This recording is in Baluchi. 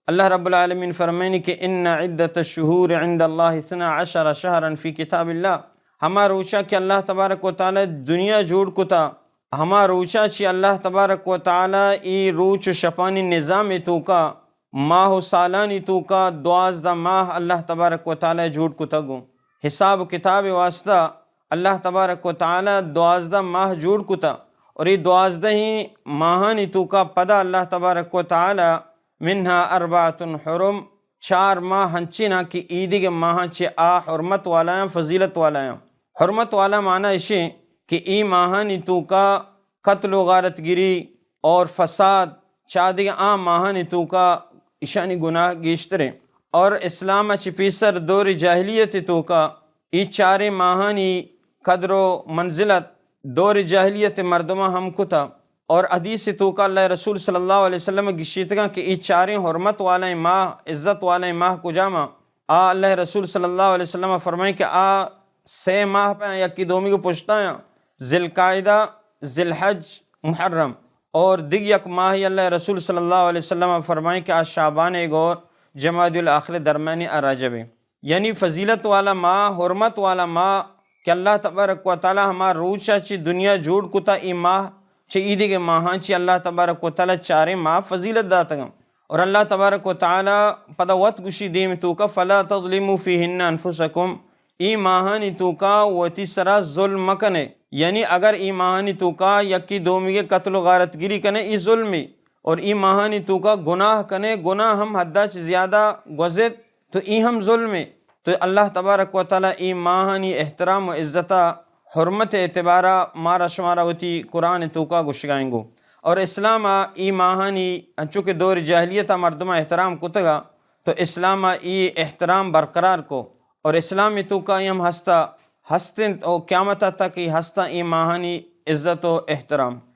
اللہ رب العالمین فرمائنی کہ ان عدت الشہور عند اللہ اثنا عشر شہرا فی کتاب اللہ، ہما روچا کہ اللہ تبارک و تعالی دنیا جوڑ کتا، ہما روچا چی اللہ تبارک و تعالی ای روچ و شپانی نظام توکا، ماہ و سالانی توکا دوازدہ ماہ اللہ تبارک و تعالی جوڑ کتگو۔ حساب و کتاب واسطہ اللہ تبارک و تعالی دوازدہ ماہ جوڑ کتا، اور ای دوازدہ ہی ماہانی توکا پدا اللہ تبارک و تعالی منها اربعۃ حرم، چار ماہ ہنچینا کہ ایدگہ ماہاں چہ آ حرمت والایاں، فضیلت والایاں۔ حرمت والا معنی اشیں کہ ای ماہانی توکا قتل و غارت گری اور فساد، چادگہ آ ماہانی توکا اشانی گناہ گیشتریں۔ اور اسلام چہ پیسر دور جاہلیت توکا ای چاریں ماہانی قدر و منزلت دور جاہلیت مردماں ہم کتا۔ اور حدیث توکا اللہ رسول صلی اللہ علیہ وسلم گشیتگاں کہ ای چاریں حرمت والائیں ماہ، عزت والائیں ماہ کجاما؟ آ اللہ رسول صلی اللہ علیہ وسلم فرمائیں کہ آ سے ماہ پہ یکی دومی کو پشتایاں، ذی القاعدہ، ذی الحج، محرم۔ اور دگ یک ماہ اللہ رسول صلی اللہ علیہ وسلم فرمائیں کہ آ شعبان گور جمادی الاخر درمیانی آ رجب۔ یعنی فضیلت والا ماہ، حرمت والا ماہ کہ اللہ تبارک و تعالی ہما روچا چی دنیا جوڑ کتا، ای ماہ چہ ایدگہ ماہاں چی اللہ تبارک و تعالی چاریں ماہ فضیلت داتگاں۔ اور اللہ تبارک و تعالی پدا وت گشی دیم توکا، فلا تظلموا فیہن انفسکم، ای ماہانی توکا وتی سرا ظلم مکنے۔ یعنی اگر ای ماہانی توکا یکی دومیگے قتل و غارت گری کنے، ای ظلمی۔ اور ای ماہانی توکا گناہ کنے، گناہ ہم حدا چہ زیادہ گوزت، تو ای ہم ظلمے۔ تو اللہ تبارک و تعالی ای ماہانی احترام و عزتا، حرمت اعتبارا مارا شمارا وتی قرآن توکا گشگائیں گو۔ اور اسلام ای ماہانی انچو کہ دور جاہلیتا مردما احترام کتگا، تو اسلام ای احترام برقرار کو۔ اور اسلام توکا ای ہم ہستا، ہستنت و قیامت تک ای ہستا ای ماہانی عزت و احترام۔